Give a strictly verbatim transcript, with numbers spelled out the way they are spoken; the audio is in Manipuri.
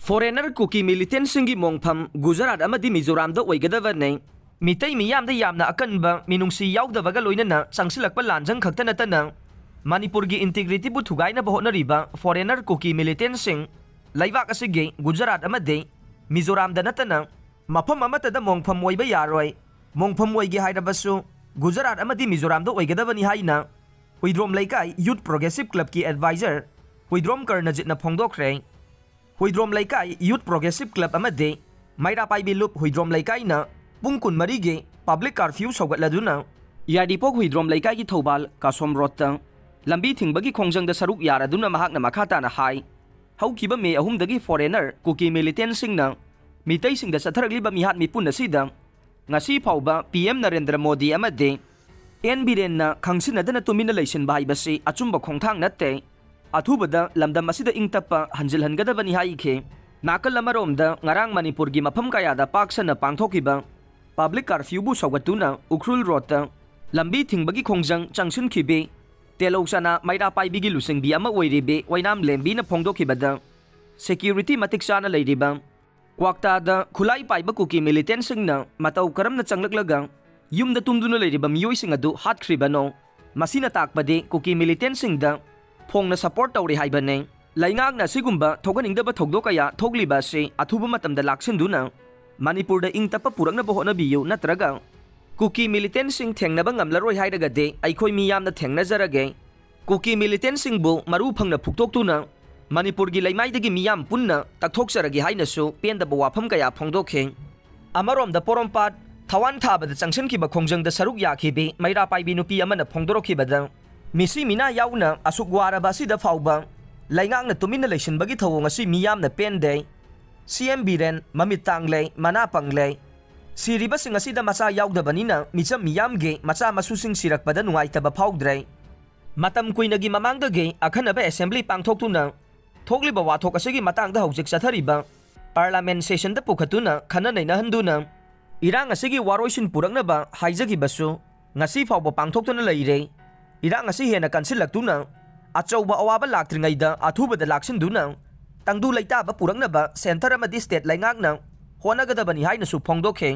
Foreigner ꯀꯨꯀꯤ militantꯁꯤꯡꯒꯤ ꯃꯣꯡꯐꯝ ꯒꯨꯖꯔꯥꯠ ꯑꯃꯗꯤ ꯃꯤꯖꯣꯔꯥꯝꯗ ꯑꯣꯏꯒꯗꯕꯅꯤ꯫ ꯃꯤꯇꯩ ꯃꯤꯌꯥꯝꯗ ꯌꯥꯝꯅ ꯑꯀꯟꯕ ꯃꯤꯅꯨꯡꯁꯤ ꯌꯥꯎꯗꯕꯒ ꯂꯣꯏꯅꯅ ꯆꯪꯁꯤꯜꯂꯛꯄ ꯂꯥꯟꯖꯪ ꯈꯛꯇ ꯅꯠꯇꯅ ꯃꯅꯤꯄꯨꯔꯒꯤ integrityꯕꯨ ꯊꯨꯒꯥꯏꯅꯕ ꯍꯣꯠꯅꯔꯤꯕ foreigner ꯀꯨꯀꯤ militantꯁꯤꯡ ꯂꯩꯕꯥꯛ ꯑꯁꯤꯒꯤ ꯒꯨꯖꯔꯥꯠ ꯑꯃꯗꯤ ꯃꯤꯖꯣꯔꯥꯝꯗ ꯅꯠꯇꯅ ꯃꯐꯝ ꯑꯃꯠꯇꯗ ꯃꯣꯡꯐꯝ ꯑꯣꯏꯕ ꯌꯥꯔꯣꯏ꯫ ꯃꯣꯡꯐꯝ ꯑꯣꯏꯒꯦ ꯍꯥꯏꯔꯕꯁꯨ ꯒꯨꯖꯔꯥꯠ ꯑꯃꯗꯤ ꯃꯤꯖꯣꯔꯥꯝꯗ ꯑꯣꯏꯒꯗꯕꯅꯤ ꯍꯥꯏꯅ ꯍꯨꯏꯗ꯭ꯔꯣꯝ ꯂꯩꯀꯥꯏ Youth Progressive Clubꯀꯤ advisor Huidrom ꯀꯔꯅꯖꯤꯠꯅ ꯐꯣꯡꯗꯣꯛꯈ꯭ꯔꯦ꯫ Huidrom ꯂꯩꯀꯥꯏ Youth Progressive Club ꯑꯃꯗꯤ ꯃꯩꯔꯥ ꯄꯥꯏꯕꯤ ꯂꯨꯞ ꯍꯨꯏꯗ꯭ꯔꯣꯝ ꯂꯩꯀꯥꯏꯅ ꯄꯨꯡ ꯀꯨꯟꯃꯔꯤꯒꯤ public curfew ꯁꯧꯒꯠꯂꯗꯨꯅ ꯌꯥꯏꯔꯤꯄꯣꯛ ꯍꯨꯏꯗ꯭ꯔꯣꯝ ꯂꯩꯀꯥꯏꯒꯤ ꯊꯧꯕꯥꯜ ꯀꯥꯁꯣꯝ ꯔꯣꯗꯇ ꯂꯝꯕꯤ ꯊꯤꯡꯕꯒꯤ ꯈꯣꯡꯖꯪꯗ ꯁꯔꯨꯛ ꯌꯥꯔꯗꯨꯅ ꯃꯍꯥꯛꯅ ꯃꯈꯥ ꯇꯥꯅ ꯍꯥꯏ, ꯍꯧꯈꯤꯕ ꯃꯦ ꯑꯍꯨꯝꯗꯒꯤ foreigner ꯀꯨꯀꯤ militantꯁꯤꯡꯅ ꯃꯤꯇꯩꯁꯤꯡꯗ ꯆꯠꯊꯔꯛꯂꯤꯕ ꯃꯤꯍꯥꯠ ꯃꯤꯄꯨꯟ ꯑꯁꯤꯗ ꯉꯁꯤ ꯐꯥꯎꯕ PM ꯅꯔꯦꯟꯗ꯭ꯔ ꯃꯣꯗꯤ ꯑꯃꯗꯤ ꯑꯦꯟ ꯕꯤꯔꯦꯟꯅ ꯈꯪꯁꯤꯟꯅꯗꯅ ꯇꯨꯃꯤꯟꯅ ꯂꯩꯁꯤꯟꯕ ꯍꯥꯏꯕꯁꯤ ꯑꯆꯨꯝꯕ ꯈꯣꯡꯊꯥꯡ ꯅꯠꯇꯦ꯫ ꯑꯊꯨꯕꯗ ꯂꯝꯗꯝ ꯑꯁꯤꯗ ꯏꯪ ꯇꯞꯄ ꯍꯟꯖꯤꯜꯍꯟꯒꯗꯕꯅꯤ ꯍꯥꯏꯈꯤ꯫ ꯅꯥꯀꯜ ꯑꯃꯔꯣꯝꯗ ꯉꯔꯥꯡ ꯃꯅꯤꯄꯨꯔꯒꯤ ꯃꯐꯝ ꯀꯌꯥꯗ ꯄꯥꯛ ꯁꯟꯅ ꯄꯥꯡꯊꯣꯛꯈꯤꯕ public curfewꯕꯨ ꯁꯧꯒꯠꯇꯨꯅ ꯎꯈ꯭ꯔꯨꯜ ꯔꯣꯗꯇ ꯂꯝꯕꯤ ꯊꯤꯡꯕꯒꯤ ꯈꯣꯡꯖꯪ ꯆꯪꯁꯤꯟꯈꯤꯕꯤ ꯇꯦꯂꯧ ꯆꯅꯥ ꯃꯩꯔꯥ ꯄꯥꯏꯕꯤꯒꯤ ꯂꯨꯆꯤꯡꯕꯤ ꯑꯃ ꯑꯣꯏꯔꯤꯕꯤ ꯑꯣꯏꯅꯥꯝ ꯂꯦꯝꯕꯤꯅ ꯐꯣꯡꯗꯣꯛꯈꯤꯕꯗ security ꯃꯇꯤꯛ ꯆꯥꯅ ꯂꯩꯔꯤꯕ ꯀ꯭ꯋꯥꯛꯇꯥꯗ ꯈꯨꯠꯂꯥꯏ ꯄꯥꯏꯕ ꯀꯨꯀꯤ militantꯁꯤꯡꯅ ꯃꯇꯧ ꯀꯔꯝꯅ ꯆꯪꯂꯛꯂꯒ ꯌꯨꯝꯗ ꯇꯨꯝꯗꯨꯅ ꯂꯩꯔꯤꯕ ꯃꯤꯑꯣꯏꯁꯤꯡ ꯑꯗꯨ ꯍꯥꯠꯈ꯭ꯔꯤꯕꯅꯣ? ꯃꯁꯤꯅ ꯇꯥꯛꯄꯗꯤ ꯀꯨꯀꯤ militantꯁꯤꯡꯗ ꯐꯣꯡꯅ support ꯇꯧꯔꯤ ꯍꯥꯏꯕꯅꯤ꯫ ꯂꯩꯉꯥꯛꯅ ꯑꯁꯤꯒꯨꯝꯕ ꯊꯣꯛꯍꯟꯅꯤꯡꯗꯕ ꯊꯧꯗꯣꯛ ꯀꯌꯥ ꯊꯣꯛꯂꯤꯕ ꯑꯁꯤ ꯑꯊꯨꯕ ꯃꯇꯝꯗ ꯂꯥꯛꯁꯤꯟꯗꯨꯅ ꯃꯅꯤꯄꯨꯔꯗ ꯏꯪ ꯇꯞꯄ ꯄꯨꯔꯛꯅꯕ ꯍꯣꯠꯅꯕꯤꯌꯨ, ꯅꯠꯇ꯭ꯔꯒ ꯀꯨꯀꯤ militantꯁꯤꯡ ꯊꯦꯡꯅꯕ ꯉꯝꯂꯔꯣꯏ ꯍꯥꯏꯔꯒꯗꯤ ꯑꯩꯈꯣꯏ ꯃꯤꯌꯥꯝꯅ ꯊꯦꯡꯅꯖꯔꯒꯦ꯫ ꯀꯨꯀꯤ militantꯁꯤꯡꯕꯨ ꯃꯔꯨ ꯐꯪꯅ ꯐꯨꯛꯇꯣꯛꯇꯨꯅ ꯃꯅꯤꯄꯨꯔꯒꯤ ꯂꯩꯃꯥꯏꯗꯒꯤ ꯃꯤꯌꯥꯝ ꯄꯨꯟꯅ ꯇꯛꯊꯣꯛꯆꯔꯒꯦ ꯍꯥꯏꯅꯁꯨ ꯄꯦꯟꯗꯕ ꯋꯥꯐꯝ ꯀꯌꯥ ꯐꯣꯡꯗꯣꯛꯈꯤ꯫ ꯑꯃꯔꯣꯝꯗ ꯄꯣꯔꯣꯝꯄꯥꯠ ꯊꯋꯥꯟ ꯊꯥꯕꯗ ꯆꯪꯁꯤꯟꯈꯤꯕ ꯈꯣꯡꯖꯪꯗ ꯁꯔꯨꯛ ꯌꯥꯈꯤꯕꯤ ꯃꯩꯔꯥ ꯄꯥꯏꯕꯤ ꯅꯨꯄꯤ ꯑꯃꯅ ꯐꯣꯡꯗꯣꯔꯛꯈꯤꯕꯗ, ꯃꯤꯁꯤ ꯃꯤꯅꯥ ꯌꯥꯎꯅ ꯑꯁꯨꯛ ꯋꯥꯔꯕ ꯑꯁꯤꯗ ꯐꯥꯎꯕ ꯂꯩꯉꯥꯛꯅ ꯇꯨꯃꯤꯟꯅ ꯂꯩꯁꯤꯟꯕꯒꯤ ꯊꯧꯑꯣꯡ ꯑꯁꯤ ꯃꯤꯌꯥꯝꯅ ꯄꯦꯟꯗꯦ꯫ CM ꯕꯤꯔꯦꯟ ꯃꯃꯤꯠ ꯇꯥꯡꯂꯦ, ꯃꯅꯥ ꯄꯪꯂꯦ꯫ ꯁꯤꯔꯤꯕꯁꯤꯡ ꯑꯁꯤꯗ ꯃꯆꯥ ꯌꯥꯎꯗꯕꯅꯤꯅ ꯃꯤꯆꯝ ꯃꯤꯌꯥꯝꯒꯤ ꯃꯆꯥ ꯃꯁꯨꯁꯤꯡ ꯁꯤꯔꯛꯄꯗ ꯅꯨꯡꯉꯥꯏꯇꯕ ꯐꯥꯎꯗ꯭ꯔꯦ꯫ ꯃꯇꯝ ꯀꯨꯏꯅꯒꯤ ꯃꯃꯥꯡꯗꯒꯤ ꯑꯈꯟꯅꯕ assembly ꯄꯥꯡꯊꯣꯛꯇꯨꯅ ꯊꯣꯛꯂꯤꯕ ꯋꯥꯊꯣꯛ ꯑꯁꯤꯒꯤ ꯃꯇꯥꯡꯗ ꯍꯧꯖꯤꯛ ꯆꯠꯊꯔꯤꯕ parliament sessionꯗ ꯄꯨꯈꯠꯇꯨꯅ ꯈꯟꯅ ꯅꯩꯅꯍꯟꯗꯨꯅ ꯏꯔꯥꯡ ꯑꯁꯤꯒꯤ ꯋꯥꯔꯣꯏꯁꯤꯟ ꯄꯨꯔꯛꯅꯕ ꯍꯥꯏꯖꯈꯤꯕꯁꯨ ꯉꯁꯤ ꯐꯥꯎꯕ ꯄꯥꯡꯊꯣꯛꯇꯨꯅ ꯂꯩꯔꯦ꯫ ꯏꯔꯥꯡ ꯑꯁꯤ ꯍꯦꯟꯅ ꯀꯟꯁꯤꯜꯂꯛꯇꯨꯅ ꯑꯆꯧꯕ ꯑꯋꯥꯕ ꯂꯥꯛꯇ꯭ꯔꯤꯉꯩꯗ ꯑꯊꯨꯕꯗ ꯂꯥꯛꯁꯤꯟꯗꯨꯅ ꯇꯪꯗꯨ ꯂꯩꯇꯥꯕ ꯄꯨꯔꯛꯅꯕ centre ꯑꯃꯗꯤ state ꯂꯩꯉꯥꯛꯅ ꯍꯣꯠꯅꯒꯗꯕꯅꯤ ꯍꯥꯏꯅꯁꯨ ꯐꯣꯡꯗꯣꯛꯈꯤ꯫